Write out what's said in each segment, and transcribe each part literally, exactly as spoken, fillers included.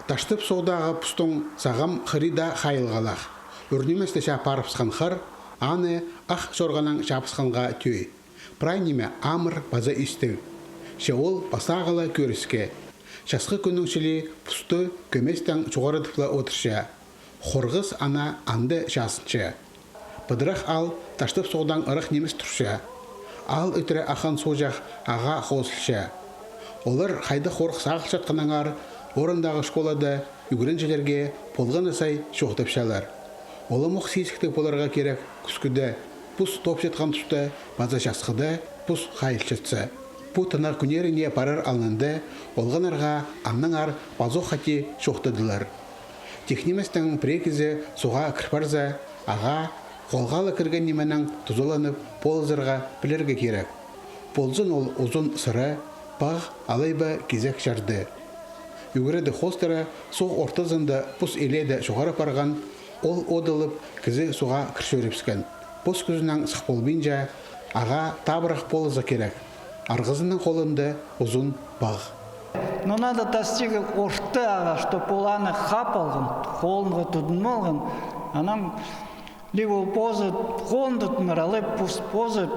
Таштып суғдағы пустың сағам хыри даа хайылғалах. Ӱр ниместе чаа парыбысхан хыр, аны ах чорғанаң чаабысханға тӧӧй. Прай ниме амыр паза истіг. Че ол пастағы ла кӧріске. Часхы кӱннің чіли пусты кӧместең чоғарыдып ла одырча. Хорғыс ана анда чазынча. Пыдырах аал Таштып суғдаң ырах нимес турча. Аал ӧтіре аххан суғҷах ағаа хозылча. Олар хайдағ хорых сағылчатханнаңар орындағы школада ӱгренҷілерге полған на сай чоохтапчалар. Уламох сизіктіг поларға кирек кӱскӱде, пус тоопчатхан туста паза часхыда пус хайылчатса. Пу тынағ кӱннеріне парар алнында олғаннарға аннаңар пазох хати чоохтадылар. Тик ниместең пірее кізі суға кір парза, ағаа холға ла кірген нименең тузаланып полызарға пілерге кирек. Ползын ол узун сыра, пағ алай ба кизек чарды. Ӱгредіг хоостыра суғ ортазында пус илееде чоғары парған, ол одылып, кізі суға кір чӧрібіскен. Пос кӱзінең сых полбинча, ағаа табырах полыза кирек. Арғызының холында узун пағ. Но надо достигнуть орты ағаа, чтоб ол аны хап алған, холынға тудынып алған. Анаң либо ол позы холын тудынар, алай пос-, позы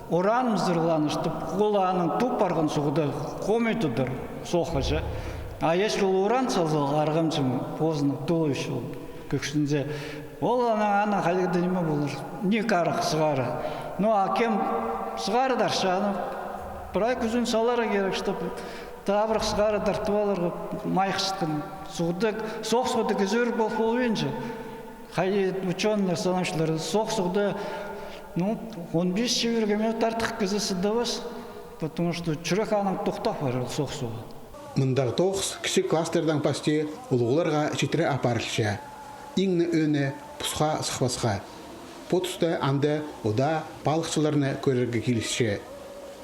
уран мызырланы, чтоб ол аның туп парған суғда хомай тудар, соохха че. А если ол уран салза, арғамҷы позының туловище ол кӧкшінзе, ол анаң, анаң хайдағ-да ниме полар, ниик арах сығара. Ну, а кем сығарыдар че, аны прай кӱзін саларға кирек, чтоб табырах сығара тартып аларға майғысчатхан. Суғда, соох суғда кізі ӱр пол полбинча. Хайди учёныйлар санапчалар, соох суғда, ну, он пис-чибіргі минут артых кізі сыдабас, потому что чӱрек аның тохтап парар соох суға. Мындағ тоғыс кічіг класстардаң пасти улуғларға читіре апарылча. Иң не ӧӧні пусха сыхпасха. Пу туста анда удаа палыхчыларны кӧрерге килісче.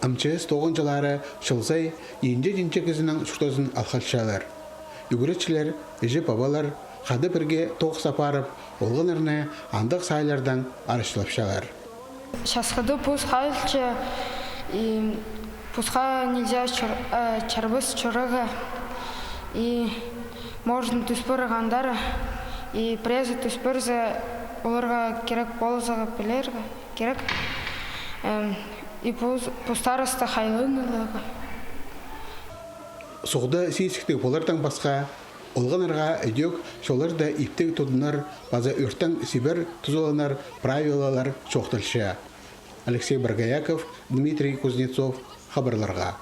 М Ч С тоғынҷылары чыл сай инҷе-тинҷе кізінің чуртазын алхалчалар. Ӱгретчілер, іҷе-пабалар хада пірге тоғыс апарып, олғаннарны андағ саайлардаң арачылапчалар. Часхыда пус хайылча, и пусха нельзя чор-, э, чарбас чорарға, и можно тӱс парғандар, и піреезі тӱс парза, оларға кирек полызарға пілерге кирек. Эм, и пус-, пустарыста хайланарға. Суғда сизіктіг полардаң пасха, олғаннарға ідӧк чолларда иптіг тудынар паза ӧртең сибер тузаланар правилалар чоохталча. Алексей Боргояков, Дмитрий Кузнецов, хабарларға.